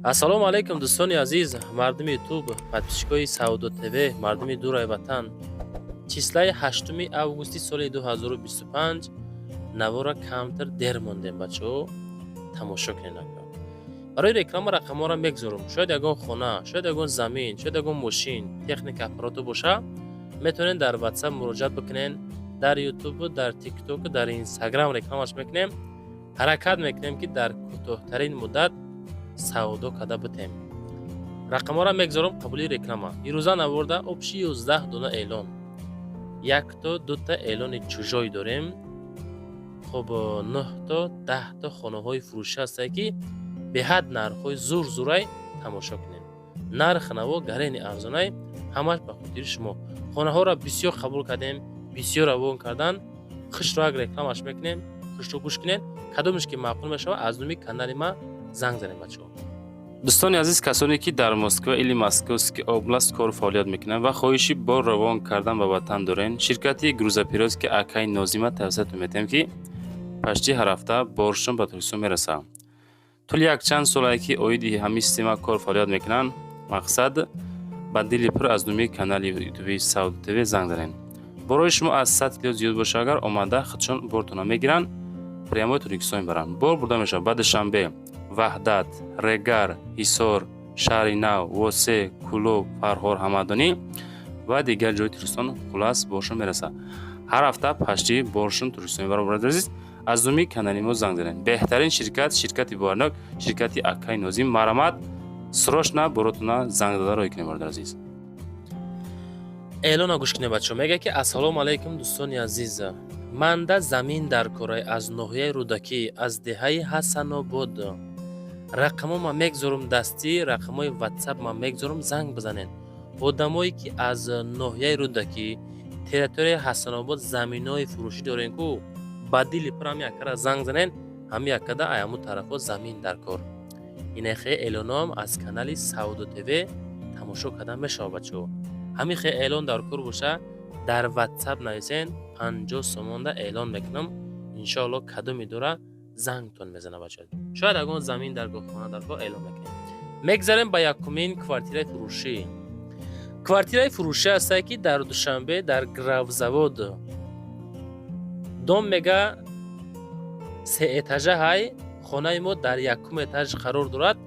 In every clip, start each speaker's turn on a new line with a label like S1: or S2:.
S1: Ассалому алайкум, дӯстони азиз, мардуми Ютуб, подписчикои Савдо ТВ, мардуми дурай ватан. Числаи 8 августи соли 2025 навора камтар дер мондем, бачаҳо, тамошо кунед. Ака, барои реклама рақамҳоро мегзорам. Шояд ягон хона, шояд ягон замин, шояд ягон мошин, техника, аппарату боша, метавонед дар Ватсап муроҷиат бикунед. Дар Ютубу, дар Тиктоку, дар Инстаграм рекламаш мекунем. Ҳаракат мекунем, ки дар кӯтоҳтарин муддат савдо карда битем. Рақамҳоро мегзорам қабули реклама. Ирӯза наворда общий 11 дона эълон, якто дута эълони чужой дорем. Хуб, нӯҳто, 10-то хонаҳои фурӯшӣ ҳастае, ки беҳад нархҳои зур зурай. Тамошо кунем, нарх наво гарени арзонай, ҳамаш ба хотири шумо. Хонаҳоро бисёр қабул кардем, бисёр равон кардан. Хушро як рекламаш мекунем, хушро гӯш кунед. Кадомеш ки маъқул мешавад, аз номи канали ма занг занем, бачаҳо.
S2: Дӯстони азиз, касоне ки дар Москва или Московский область кору фаъолият мекунанд ва хоҳиши бор равон кардан ба ватан дорен, ширкати грузоперевозки акай Нозима тавсиятон метиҳем, ки почти ҳар ҳафта боршон ба Тоҷикистон мерасад. Тӯли якчанд солае ки оиди ҳамин система кор фаъолият мекунанд. Мақсад, ба дили пур аз номи канали ютуби Савдо ТВ занг занед. Борои шумо аз 100 кило зиёд боша агар, омада худшон бортона мегиранд, прямой Тоҷикистон мебаранд. Бор бурда мешавад ба Душанбе, Ваҳдат, Регар, Ҳисор, Шаҳри Нав, Восе, Кӯлоб, Фархор, Ҳамадонӣ ва дигар ҷои Тоҷикистон. Хулас, боршон мерасад. Ҳар ҳафта почти боршон Тоҷикистон мебаранд. Бародари азиз, аз номи канали мо занг занед. Беҳтарин ширкат, ширкати боварнок, ширкати акай Нозим. Марҳамат, срочно боротона занг зада роҳӣ кунед, бародари азиз.
S1: Эълона гӯш кунед, бачаҳо. Мегӯяд, ки: «Ассалому алайкум, дӯстони азиз, манда замин дар корай аз ноҳияи Рӯдакӣ, аз деҳаи Ҳасанобод. Рақамҳо ман мегзорам дастӣ, рақамҳои Ватсап ман мегзорам, занг бизанед. Одамое ки аз ноҳияи Рӯдакӣ, территорияи Ҳасанобод заминҳои фурӯшӣ дорем ку, ба дили пур ҳами якара занг занед. Ҳами якада аяму тарафҳо замин дар кор». Инахе эълонҳоам аз канали Савдо ТВ тамошо кардан мешавад, бачаҳо. Ҳамин хе эълон дар кор боша, дар Ватсап нависен, 50 сомонда эълон мекунам, иншоалло. Кадоме дора, зангтон мезана, бачаҳо. Шояд ягон замин дар кор, хона дар кор, эълон мекунем. Мегзарем ба якумин квартираи фурӯшӣ. Квартираи фурӯшӣ ҳастае, ки дар Душанбе, дар Графзавод. Дом мега се этажа ҳай, хонаи мо дар якум этаж қарор дорад.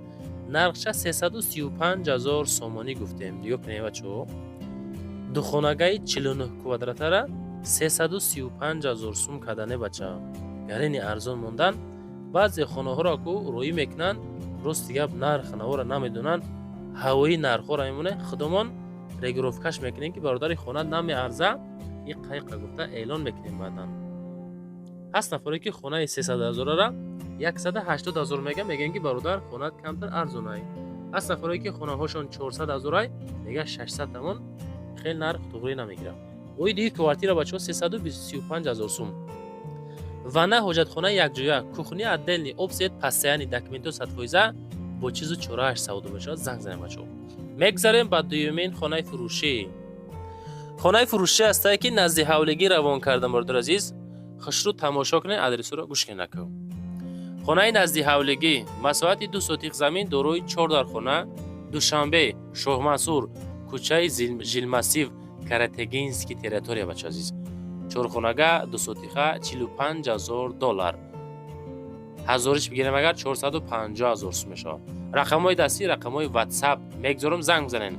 S1: Нархша 335 000 сомонӣ гуфтем. Нигоҳ кунед, бачаҳо, духонагаи 49 квадратара 335 000 сум кардане, бача, гарени арзон мондан. Баъзе хонаҳоро ку рӯӣ мекунанд, рости гап, нарх навора намедонанд, ҳавоии нархҳоро мемонад. Худомон регировкаш мекунем, ки бародари хона намеарза, иқайқа гуфта эълон мекунем. Баъдан ҳаст нафаре, ки хонаи 300 000-ара 180 000 мега, мегӯем, ки бародар, хонат камтар арзонай. Ҳаст нафаре, ки хонаҳошон 400 000-ай, мега 600 тамон. Хеле нарх туғрӣ намегирад. Оиди квартира, бачаҳо, 335 000 сум. Ванна, ҳоҷатхона якҷоя, кухня отдельный, офсет постоянный, документҳо 100%, бо чизу чорааш савдо мешавад. Занг занем, бачаҳо. Мегзарем ба дуюмин хонаи фурӯшӣ. Хонаи фурӯшӣ ҳастае, ки назди ҳавлигӣ равон кардам. Бародар азиз, хушрӯ тамошо кунед, адресҳоро гӯш кунед. Нако хонаи назди ҳавлигӣ, масоҳати 2 сотих замин, дорои чор дархона, Душанбе, Шоҳмансур, кӯчаи Жилмассив, Каратегинский территория. Бача азиз, чорхонага, дусотиха, 45 000 доллар. Ҳазориш бигирем агар, 450 000 сум мешавад. Рақамҳои дастӣ, рақамҳои Ватсап мегзорам, занг бизанед.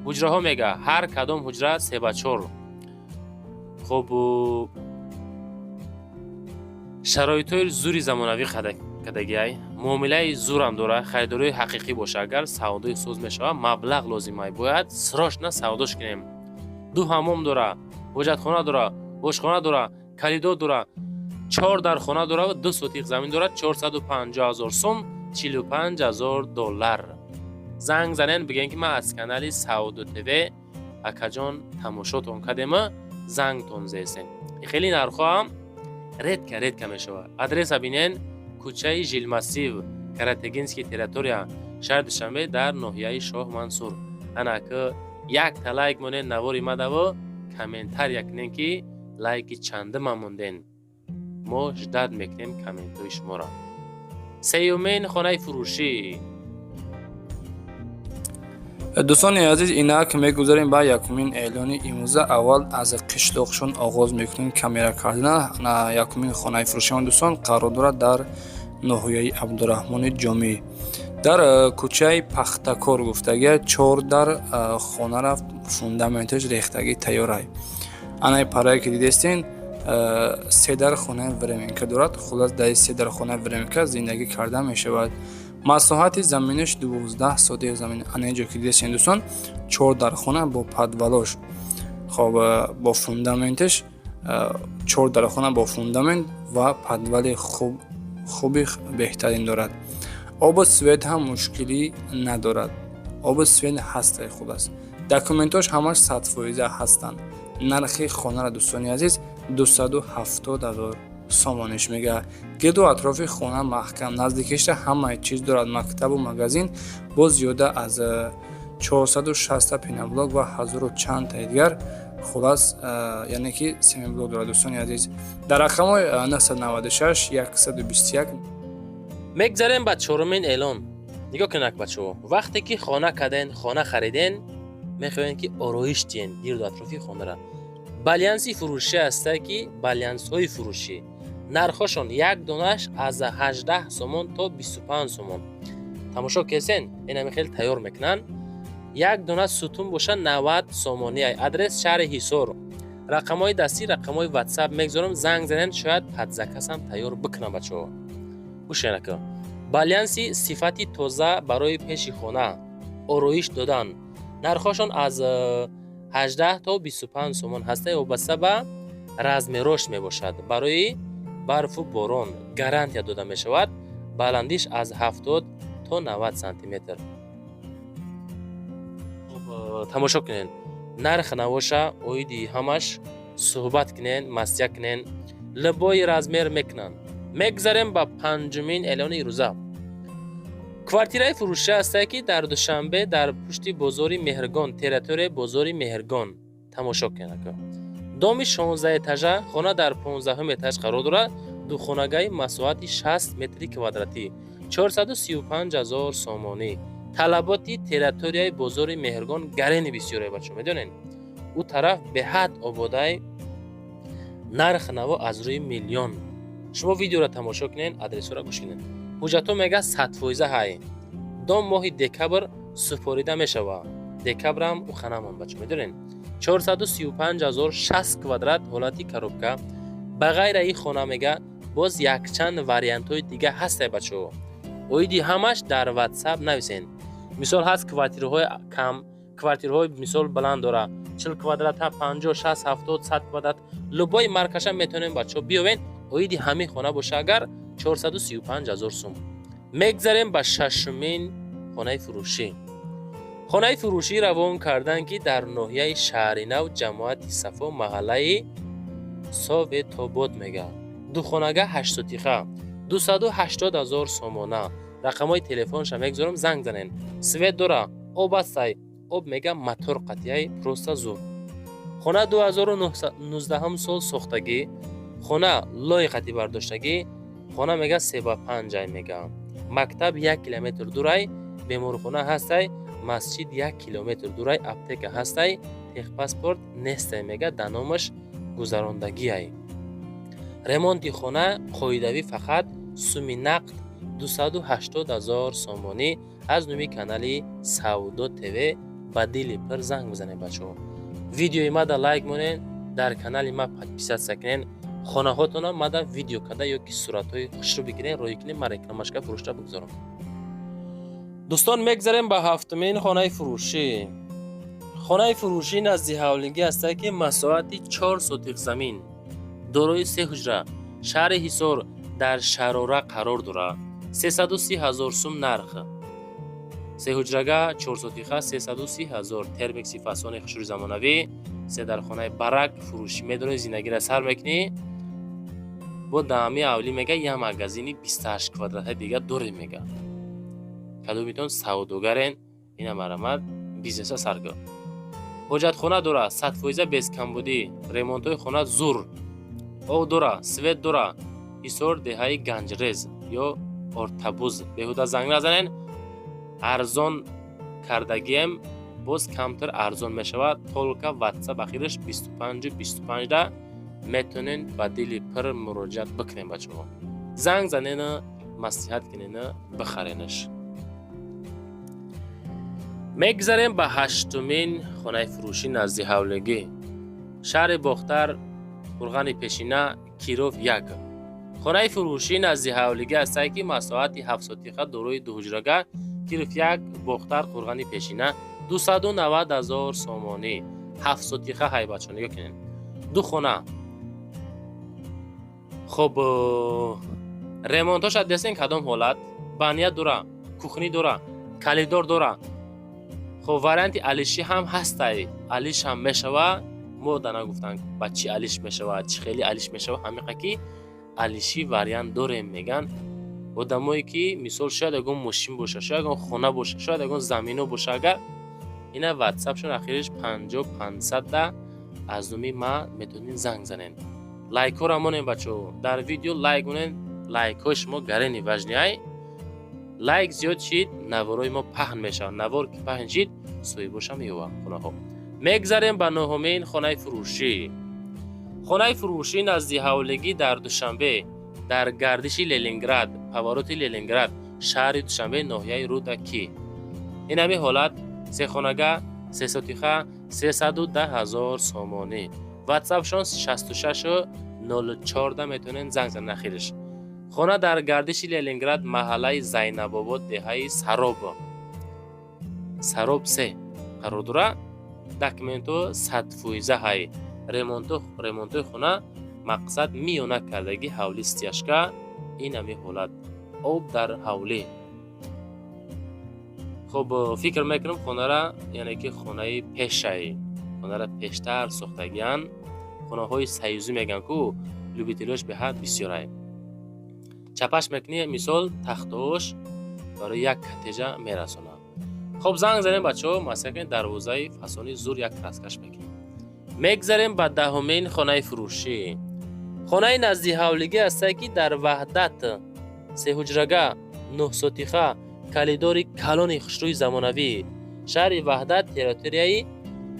S1: Ҳуҷраҳо мега ҳар кадом ҳуҷра 3 ба 4. Хуб, шароитҳои зури замонавӣ кардагиай, муомилаи зурам дора. Харидории ҳақиқӣ боша агар, савдои соз мешавад. Маблағ лозимай, бояд срочно савдош кунем. Ду ҳаммом дора, ҳоҷатхона дора, ошхона дора, коридор дора, чор дархона дора ва 2 сотиқ замин дорад. 450 000 сум, 45 000 доллар. Занг занен, бигӯен, ки ман аз канали Савдо ТВ, акаҷон, тамошотон кардема, зангтон зесем. Хеле нархҳоам редко редко мешавад. Адреса бинен: кӯчаи Жилмассив, Каратегинский территория, шаҳри Душанбе, дар ноҳияи Шоҳ Мансур. Ана ки якта лайк монед навори мадаво, комментария кунем, ки лайки чандима монден. Мо ждать мекунем комментҳои шуморо. Сеюмин хонаи фурӯшӣ.
S3: Дӯстони азиз, инак мегузарем ба якумин эълони имрӯза. Аввал аз қишлоқшон оғоз мекунем камера кардана. Якумин хонаи фурӯшион, дӯстон, қарор дорад дар ноҳияи Абдураҳмони Ҷомӣ, дар кӯчаи Пахтакор гуфтагия. Чор дар хона рафт, фундаменташ рехтагӣ тайёрай. Анаи парае ки дидестен, се дар хонаи временка дорад. Хулас, дар се дар хонаи временка зиндагӣ карда мешавад. Масоҳати заминаш 12 сотих замин. Ана инҷо ки дидестен, дӯстон, чор дар хона бо подвалош, хоб, бо фундаменташ, чор дар хона бо фундамент ва подвали хуб, хуби беҳтарин дорад. Обу свет ҳам мушкилӣ надорад, обу свет ҳастай. Хулас, документош ҳамаш 100% ҳастанд. Нархи хонаро, дӯстони азиз, 270 000 сомониш мега. Гирду атрофи хона маҳкам, наздикишта ҳамаи чиз дорад: мактабу магазин, боз зиёда аз 460 пеноблок ва ҳазору чандтаи дигар. Хулас, яъне ки семиблок дорад. Дӯстони азиз, дар рақамҳои 996 121.
S1: Мегзарем ба чорумин эълон. Нигоҳ кунед, бачаҳо, вақте ки хона карден, хона хариден, мехоҳем ки ороиш диҳен гирду атрофи хонара. Бальянси фурӯшӣ ҳаста, ки бальянсҳои фурӯшӣ нархҳошон як донаш аз 18 сомон то 25 сомон. Тамошо кесен, инами хеле тайёр мекунанд. Як дона сутун боша 90 сомонӣ. Адрес шаҳри Ҳисор. Рақамҳои дастӣ, рақамҳои Ватсап мегзорам, занг занед, шояд под заказам тайёр бикунам. Бачаҳо, гӯшенака, бальянси сифати тоза барои пеши хона ороиш додан, нархҳошон аз 18 то 25 сомон ҳаста, вобаста ба размерош мебошад. Барои барфу борон гарантия дода мешавад. Баландиш аз 70 то 90 сантиметр. Тамошо кунед, нарх навоша, оиди ҳамаш суҳбат кунен, маслиҳат кунен, любой размер мекунанд. Мегзарем ба панҷумин эълони рӯза. Квартираи фурӯшӣ ҳастае, ки дар Душанбе, дар пушти бозори Меҳргон, территорияи бозори Меҳргон. Тамошо кунед, доми 16 этажа, хона дар 15-ум этаж қарор дорад. Духонагаи масоҳати 60 метри квадратӣ, 435 ҳазор сомонӣ. Талаботи территорияи бозори Меҳргон гарени бисёре, бачо, медонед, ӯ тараф беҳад ободай. Нарх наво аз рӯи миллион. Шумо видеоро тамошо кунед, адресҳоро гӯш кунед. Ҳуҷҷатҳо мега 100% ҳай. Дом моҳи декабр супорида мешавад. Декабрам уханамон, бачо, медонед, 435 ҳазор, 60 квадрат, ҳолати коробка. Ба ғайра ин хона мега боз якчанд вариантҳои дига ҳастай. Бачаҳо, оиди ҳамаш дар Ватсап нависен. Мисол, ҳаст квартираҳои кам, квартираҳои мисол баланд дора, 40 квадрата, 50, 60, 70, 100 квадрат, любой маркаша метавонем, бачаҳо, биёвен. Оиди ҳамин хона боша агар, 435 ҳазор сум. Мегзарем ба шашумин хонаи фурӯшӣ. Хонаи фурӯшӣ равон кардан, ки дар ноҳияи Шаҳринав, ҷамоати Сафо, маҳаллаи Советобод мега. Духонага, ҳаштсотиха, 280 ҳазор сомона. Рақамҳои телефонша мегзорам, занг занен. Свет дора, об ҳастай, об мега мотор қатияй, просто зур. Хона 2019 сол сохтагӣ, хона лои қатӣ бардоштагӣ. Хона мега се ба панҷай мега. Мактаб 1 километр дурай, беморхона ҳастай, масҷид 1 километр дурай, аптека ҳастай, техпаспорт нестай мега, да номаш гузарондагиай. Ремонти хона қоидавӣ, фақат суми нақд 280 ҳазор сомонӣ. Аз номи канали Савдо ТВ ба дили пир занг бизанед. Бачаҳо, видеои мада лайк монед, дар канали ма подписаться кунед. Хонаҳотона мада видео карда ё ки суратҳои хушрӯ бигирен, роҳӣ кунед, ман рекламашка фурӯшта бигзорам. Дӯстон, мегзарем ба ҳафтумин хонаи фурӯшӣ. Хонаи фурӯшӣ назди ҳавлигӣ ҳастад, ки масоҳати 4 сотих замин, дорои се ҳуҷра, шаҳри Ҳисор, дар Шарора қарор дорад. 330 ҳазор сум нарх. Сеҳуҷрага, чорсотиха, 330 ҳазор. Термикси фасони хушрӯи замонавӣ, се дар хонаи барак фурӯшӣ. Медонӣ, зиндагиро сар мекунӣ бо даҳами авлӣ. Мега, як магазини 28 квадратаи дига дорем мега. Кадомитон савдогарен, ина марамат, бизнеса сар кун. Ҳоҷатхона дора, 100% без камбудӣ, ремонтҳои хона зур, об дора, свет дора. Ҳисор, деҳаи Ганҷрез ё Ортабуз. Беҳуда занг назанен, арзон кардагием. Боз камтар арзон мешавад. Только Ватсап ахираш 25-25 да метонен ба дили пир муроҷиат бикунем. Бачаҳо, занг занена, маслиҳат кунена, бихаренаш. Мегзарем ба ҳаштумин хонаи фурӯшӣ, назди ҳавлигӣ, шаҳри Бохтар, Қурғани Пешина, Киров 1. Хонаи фурӯшӣ назди ҳавлигӣ ҳастае, ки масоҳати 7 сотиха, дорои дуҳуҷрага, Киров 1, Бохтар, Қурғани Пешина, 290 000 сомонӣ. 7 сотиха ҳай, бачо, нигоҳ кунед, ду хона. Хоб, ремонтоша десен, кадом ҳолат, баня дора, кухни дора, коридор дора. Хоб, варианти алишӣ ҳам ҳастай, алиш ҳам мешава. Мо да нагуфтан, ба чӣ алиш мешава, чӣ хеле алиш мешава. Ҳамиқа ки алишӣ вариант дорем, меган одамое ки, мисол, шояд ягон мошин боша, шояд ягон хона боша, шояд ягон замино боша. Агар ина Ватсапшон ахириш 50 500 да, аз номи ма метонин занг занен. Лайкҳоро монем, бачаҳо, дар видео лайк монен. Лайкҳои шумо гарени важный ай. Лайк зиёд шид, наворои мо паҳн мешавад. Навор ки паҳн шид, соҳибоша меёбад хонаҳо. Мегзарем ба нуҳумин хонаи фурӯшӣ. Хонаи фурӯшӣ назди ҳавлигӣ дар Душанбе, дар гардиши Ленинград, повороти Ленинград, шаҳри Душанбе, ноҳияи Рӯдакӣ. Ин ҳамин ҳолат, сехонага, 3 сотиха, 310 000 сомонӣ. Ватсапшон 66 04 метавонед занг занед ахириш. Хона дар гардиши Ленинград, маҳаллаи Зайнабобод, деҳаи Сароб, Сароб 3 қарор дорад. Документҳо 100%-а ҳай. Ремонтҳои хона мақсад миёна кардагӣ, ҳавли стяжка. Ин ҳамин ҳолат, об дар ҳавлӣ. Хуб, фикр мекунам, хонара, яъне ки хонаи пешай, хонара пештар сохтагиян. Хонаҳои союзӣ мегӯянд ку, любителёш беҳад бисёрай. Чапаш мекунӣ, мисол, тахтош барои як коттеҷа мерасонад. Хоб, занг занем, бачаҳо, масъала кунед. Дарвозаи фасони зур як краскаш мекунем. Мегзарем ба 10-умин хонаи фурӯшӣ. Хонаи назди ҳавлигӣ ҳастае, ки дар Ваҳдат, сеҳуҷрага, 9 сотиха, коридори калони хушрӯи замонавӣ, шаҳри Ваҳдат, территорияи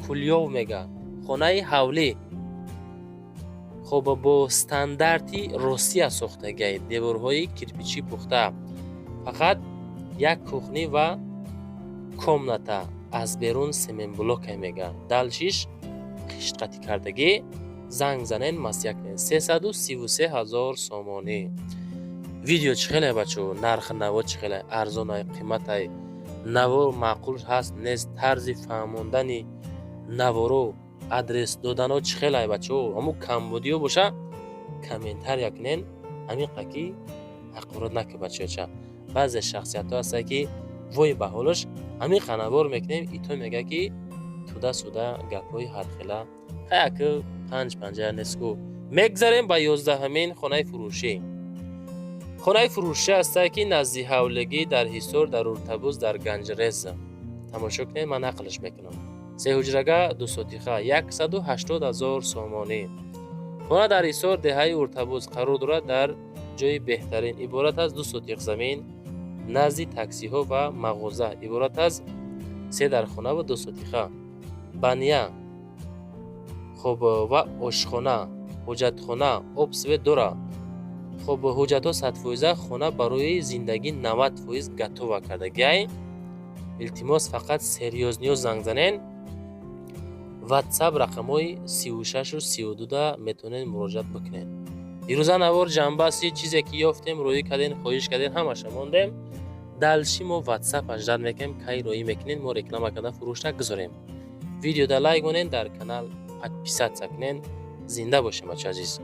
S1: Кулёв мега. Хонаи ҳавлӣ, хоб, бо стандарти Россия сохтагиай, деворҳои кирпичӣ пухта, фақат як кухни ва комната, аз берун цементблокай мега, дальшиш қиштқатӣ кардагӣ. Занг занен, маслиҳат кунед. 333 000 сомонӣ. Видео чӣ хеле, бачаҳо? Нархи наво чӣ хеле? Арзонай, қиматай? Наво маъқул ҳаст, нест? Тарзи фаҳмондани наворо, адрес додано чӣ хелай, бачаҳо? Ҳамун камбудиё боша, комментария кунен. Ҳамиқа ки ҳақорат накун, бачаёча. Баъзе шахсиятҳо ҳастанд, ки вой ба ҳолаш, ҳамиқа навор мекунем, ито мега, ки туда-сюда гапҳои ҳархела. Хаяку панҷ панҷа нестку. Мегзарем ба 11-ҳамин хонаи фурӯшӣ. Хонаи фурӯшӣ ҳастае, ки назди ҳавлигӣ дар Ҳисор, дар Уртабуз, дар Ганҷрез. Тамошо кунед, ман нақлш мекунам. Сеҳуҷрага, 2 сотиха, 180 000 сомонӣ. Хона дар Ҳисор, деҳаи Уртабуз қарор дорад, дар ҷои беҳтарин, иборат аз 2 сотиқ замин, назди таксиҳо ва мағоза, иборат аз се дархона ва 2 сотиха, баня, хоб, ва ошхона, ҳоҷатхона, об, свет дорад. Хоб, ҳуҷҷатҳо 100%-а, хона барои зиндагӣ 90% готова кардагиай. Илтимос, фақат серьёзниё занг занен. Ватсап рақамҳои 36-32-да метавонед муроҷиат бикунед. Дирӯза навор ҷанбаси чизе ки ёфтем, роӣ кардем, хоҳиш кардем, ҳамаша мондем. Дальше мо Ватсап аждат мекунем, кай роӣ мекунем, мо реклама карда фурӯш нагузорем. Видеода лайк монед, дар канал подписаться кунед. Зинда бошем, бача азиз.